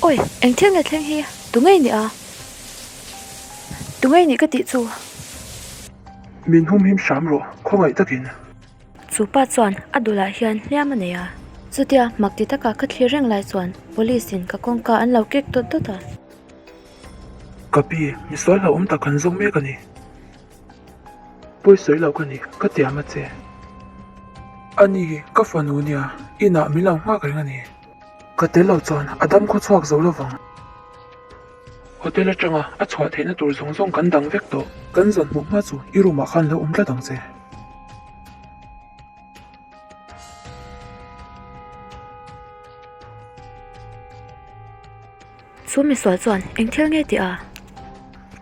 Awi, eng thil nge thleng hi? Tu ngei nih a? Tu ngei nih ka tih chu? Min humhim hram rawh, khawngaih takin. Chu pa chuan a dulah hian hliam a nei a. Chutia mak ti taka ka thlir reng lai chuan police in ka kawngka an lo kek dawt dawt a. Ka pi, misual hlauhawm tak kan zawng mek a ni. Pawi sawi lo ka ni, ka tiam a che. Ani hi ka fanu nia, inah min lo nghak reng a ni. Ka tel lo chuan a dam khaw chhuak zo lovang. Hotel atanga a chhuah theihna tur zawng zawng kan dang vek tawh. Kan zawn hmuh hma chu i room ah khan lo awm tlat ang che. Chu misual chuan eng thil nge tih a?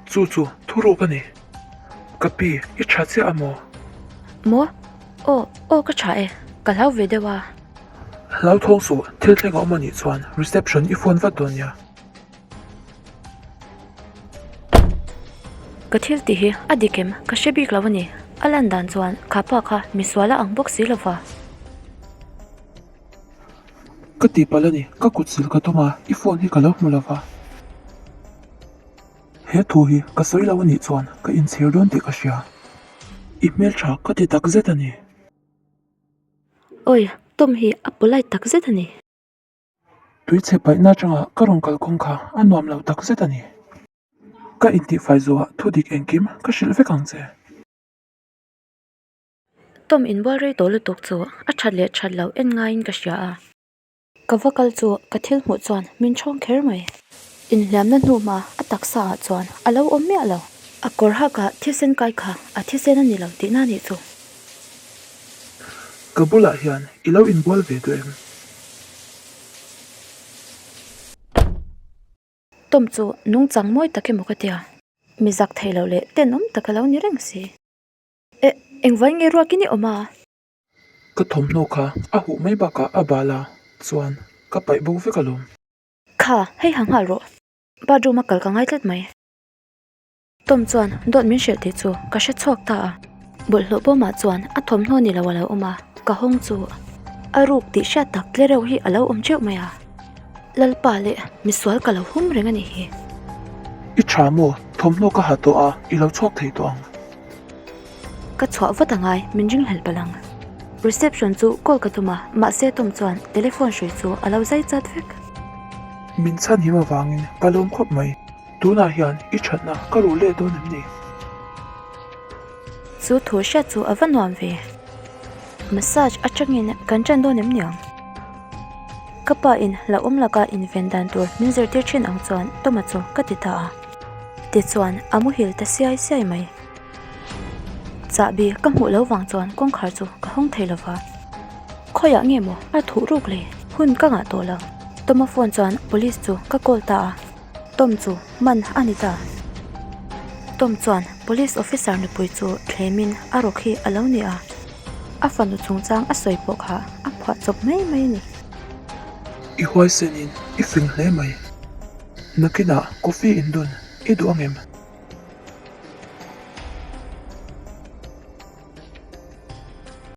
Chu chu thuruk a ni. Ka pi, i tha chiah a maw? Maw? Aw, aw ka tha e. Ka hlau ve deuh a. Hlau thawng suh, thil thleng a awm a nih chuan reception i phone vat dawn nia. Ka thil tih hi a dik em? Ka hre bik lo a ni. A lan dan chuan kha pa kha misual a ang bawk si lova. Ka tih palh a ni, ka kut sil ka tum a, i phone hi ka lo hmu lova. He thu hi ka sawi lo a nih chuan ka inchhir dawn tih ka hria. I hmeltha ka ti tak zet a ni. Awi, Tom hi a polite tak zet a ni. Tuichhe paihna atanga ka rawn kal kawng kha a nuam lo tak zet a ni. Ka intihfai zuah thudik engkim ka hrilh vek ang che. Tom inbual rei tawh lutuk chu a that leh that loh en ngaiin ka hria a. Ka va kal chu ka thil hmuh chuan min thawng kher mai. Inhliamna hnu hma a taksa ah chuan a lo awm miah lo. A kawr hak ah thisen kai kha a thisen a ni lo tihna nih chu. Ka bulah hian i lo inbual ve duh em? Tom chu nungchang mawi tak emaw ka tia. Mi zak thei loh leh tenawm tak a lo ni reng si. Eh, engvai nge ruakin i awm a? Ka thawmhnaw kha a huh mai bakah a bal a, chuan ka paih bo vek alawm. Kha, hei ha nghal rawh. Bathroom a kal ka ngai tlat mai. Tom chuan dawt min hrilh tih chu ka hre chhuak ta a. Bawlhhlawh bawmah chuan a thawmhnaw ni lo a lo awm a, ka hawng chu a ruk tih hriat tak tle reuh hi a lo awm teuh mai a. Lalpa leh misual ka lo hum reng a nih hi. I tha maw? Thawmhnaw ka ha tawh a, i lo chhuak thei tawh ang. Ka chhuah vat angai, min ring hlel palh ang. Reception chu call ka tum a, mahse Tom chuan telephone hrui chu a lo zai chat vek. Min chhan him avangin ka lawm khawp mai. Tunah hian i thatna ka ruh leh dawn em ni? Chu thu hriat chu a va nuam ve. Massage atangin kan ṭan dawn em niang? Ka pa in hlauhawm laka inven dan tur min zirtir ṭhin ang chuan Toma chu ka ti ta a. Tichuan a muhil ta siai siai mai. Chahbi ka hmuh lo vang chuan kawngkhar chu ka hawng thei lova. Khawiah nge maw a thuh ruk le? Hun ka ngah tawh lo. Toma phone chuan police chu ka call ta a. Tom chu man a ni ta. Tom chuan police officer nupui chu thlemin a rawk hi a lo ni a. A fanu chungchang a sawi pawh kha a phuah chawp mai mai a ni. I huaisenin i fing hle mai. Nakinah coffee in dun i duh ang em?